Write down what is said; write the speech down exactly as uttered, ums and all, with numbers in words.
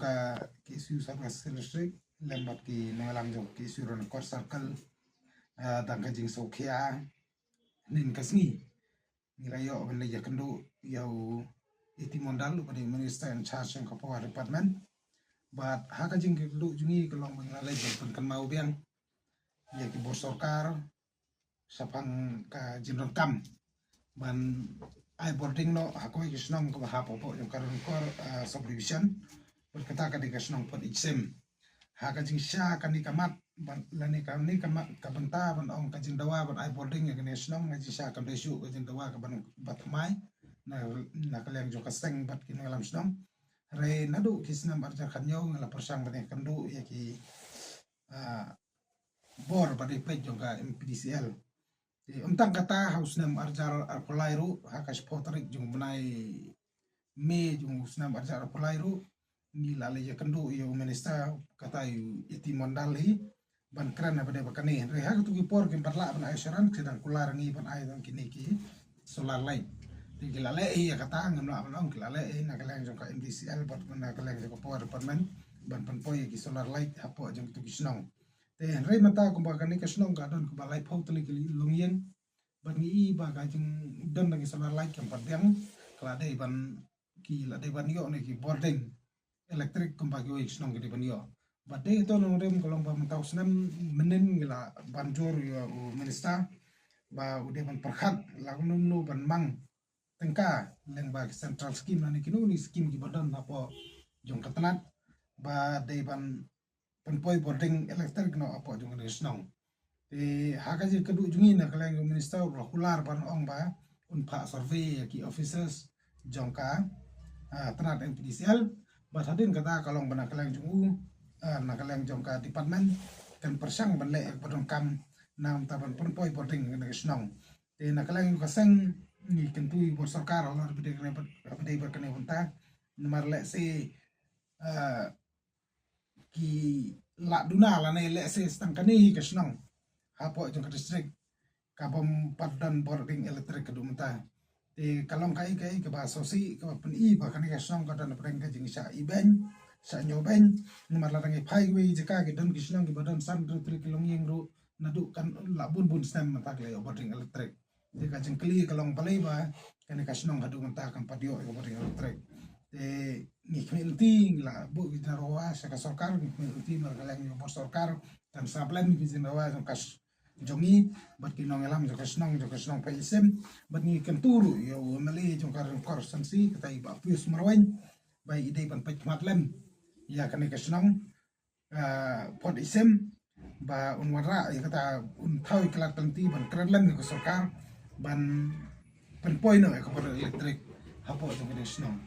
KSU South West District lem bad ki nongïalam jong KSU Ranikor Circle, ah, dang ka jingsngewkhia hynnin ka sngi ngi la ïoh ban leit ïakynduh ïa u A T Mondal uba dei Minister in charge jong ka Power Department. Bad ha ka jingkynduh jong ngi ka long ba ngi la leit ban pynkynmaw biang ïa ki bor sorkar shaphang ka jingdonkam ban ai bording noh ha kawei ka shnong kaba hap hapoh jong ka Ranikor, ah, subdivision. Bad kata ka dei ka shnong Photisem. Ha ka jingshisha kane ka mat ban, lane kane ka mat ka bynta ban ong ka jingdawa ban ai bording ïa kane ka shnong, ka jingshisha kam dei shuh ka jingdawa kaban bat thymmai na, na ka liang jong ka seng bad ki nongïalam shnong. Hynrei naduh ki snem arhajar khathynñiew ngi la pyrshang ban ïakynduh ïa ki, ah, bor ba dei peit jong ka MPDCL. Te ym tang kata, ha u snem arhajar arphew lai ruh, ha ka shiphew tarik jong u bnai May jong u snem arhajar arphew lai ruh, ngi la leit ïakynduh ïa u minister, kata u A T Mondal hi, ban kren ha ba dei ba kane. Hynrei ha kito ki por kim pat lah ban ai assurance, ki dang kular ngi ban ai tang kine ki solar light. Te ki la leh hi ïa kata, ngim lah ban ong, ki la leh hi na ka liang jong ka MDCL bad na ka liang jong ka Power Department ban pynpoi ïa ki solar light hapoh jong kito ki shnong. Te hynrei mynta kumba kane ka shnong ka don kaba laiphew tylli ki longïing, bad ngi i ba ka jingdon da ki solar light kam pat biang, ka la dei ban, ki la dei ban ïoh ne ki bording electric kumba kiwei ki shnong ki dei ban ïoh. Bad dei to nongrim ka long ba mynta u snem mynnin ngi la ban jur ïa u minister ba u dei ban pyrkhat la kumno ban mang tyngka lyngba ki central scheme lane kino kino ki scheme kiba don hapoh jong ka tnat ba dei ban pynpoi bording electric noh hapoh jong kane ka shnong. Te ha ka jingkynduh jong ngi na ka liang u minister u la kular ban ong ba un phah survey ïa ki officers jong ka, ah, tnat MPDCL. Bad hadien kata ka long ba na ka liang jong u, ah, na ka liang jong ka department kan pyrshang ban leh ïa kaba donkam na ka bynta ban pynpoi bording ha kane ka shnong. Te na ka liang jong ka seng ngi kyntu ïa u bor sorkar halor ba dei kane ba, ba dei ba kane bynta. Namar lehse, ah, ki la duna lane lehse tang kane hi ka shnong hapoh jong ka district kabym pat don bording electric haduh mynta. Te ka long kaei kaei kaba sngewsih kaba pyni ba kane ka shnong ka don hapdeng ka jingshah ibeiñ, shah ñiewbeiñ. Namar lada ngi phai kiwei ki jaka ki don ki shnong kiba don san hynriew tylli ki longïing ruh naduh kan la bun bun snem mynta ki la ïoh bording electric. Te ka jingkylli ka long balei ba kane ka shnong haduh mynta kam pat ïoh ïa ka bording electric. Te ngi khmih lynti, ngi la buh ki jingdawa sha ka sorkar, ngi khmih lynti namar ka liang jong ka bor sorkar kan sa blem ki jingdawa jong ka sh-, jong ngi bad ki nongïalam jong ka shnong, jong ka shnong Photisem. Bad ngi kyntu ruh ïa u MLA jong ka Ranikor Constituency, kata i Bah Pius Marwein, ba i dei ban peit khmat lem ïa kane ka shnong, ah, Photisem, ba un wanrah ïa kata, un thaw ïa ka lad ka lynti ban kren lem ïa ka sorkar ban pynpoi noh ïa ka bording electric hapoh jong kane ka shnong.